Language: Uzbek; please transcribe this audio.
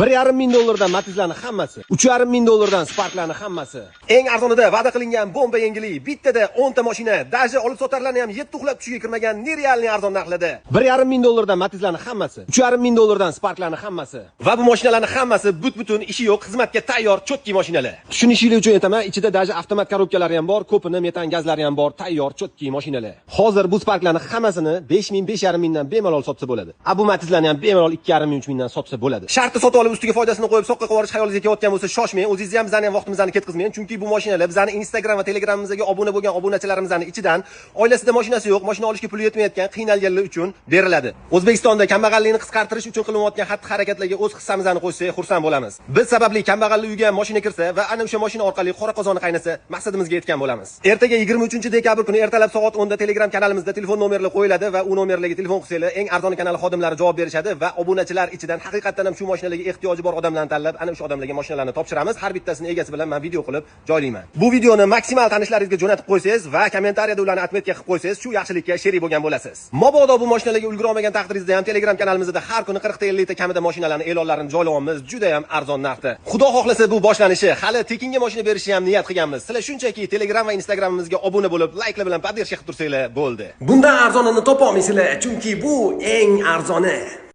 1,5 ming dollardan Matizlarni hammasi, 3,5 ming dollardan Sparklarni hammasi. Eng arzonida va'da qilingan bomba yangilik, bittada 10 ta mashina, даже olib sotarlarni ham yetti uxlab tushiga kirmagan нереальный arzon narxlarda. 1,5 ming dollardan Matizlarni hammasi, 3,5 ming dollardan Sparklarni hammasi. Va bu mashinalarni hammasi but-butun, ishi yo'q, xizmatga tayyor, чёткий mashinalar. Tushunishingiz uchun aytaman, ichida даже avtomat korobkalari ham bor, ko'pini metan gazlari ham bor, tayyor, чёткий mashinalar. Hozir bu Sparklarni hammasini 5 ming, 5,5 mingdan bemalol sotsa bo'ladi. A bu Matizlarni ham bemalol 2,5 ming, 3 mingdan sotsa bo'ladi. Sharti sotib olib, ustiga foydasini qo'yib, soqqa qilib yuborish xayolingizga kelayotgan bo'lsa, shoshmang, o'zingizni ham, bizani ham vaqtimizni ketkazmang, chunki bu mashinalar bizani Instagram va Telegramimizga obuna bo'lgan obunachilarimizning ichidan oilasida mashinasi yo'q, mashina olishga puli yetmayotgan qiynalganlar uchun beriladi. O'zbekistonda kambag'allikni qisqartirish uchun qilinayotgan xatti-harakatlarga o'z hissamizni qo'shsak, xursand bo'lamiz. Biz sababli kambag'allik uyga ham mashina kirsa va ana o'sha mashina orqali qora qozoni qaynasa, maqsadimizga yetgan bo'lamiz. Ertaga, 23-dekabr kuni ertalab soat 10 da Telegram kanalimizda telefon nomerlari qo'yiladi va u nomerlarga telefon qilsanglar, eng arzon kanali xodimlari javob berishadi va obunachilar ichidan haqiqatdan ham shu mashinalarga ehtiyoji bor odamlarni tanlab, ana o'sha odamlarga mashinalarni topshiramiz. Har bittasini egasi bilan men video qilib joylayman. Bu videoni maksimal tanishlaringizga jo'natib qo'ysangiz va kommentariyada ularni отметка qilib qo'ysangiz, shu yaxshilikka sherik bo'lgan bo'lasiz. Mabodo bu mashinalarga ulgura olmagan taqdiringizda ham Telegram kanalimizda har kuni 40 ta, 50 ta kamida mashinalarni e'lonlarini joylayapmiz, juda ham arzon narxda. Xudo xohlasa, bu boshlanishi, hali tekinga mashina berishni ham niyat qilganmiz. Sizlar shunchaki Telegram va Instagramimizga obuna bo'lib, layklar bilan поддержка qilib tursanglar bo'ldi. Bundan arzonini topa olmaysizlar, chunki bu eng arzoni.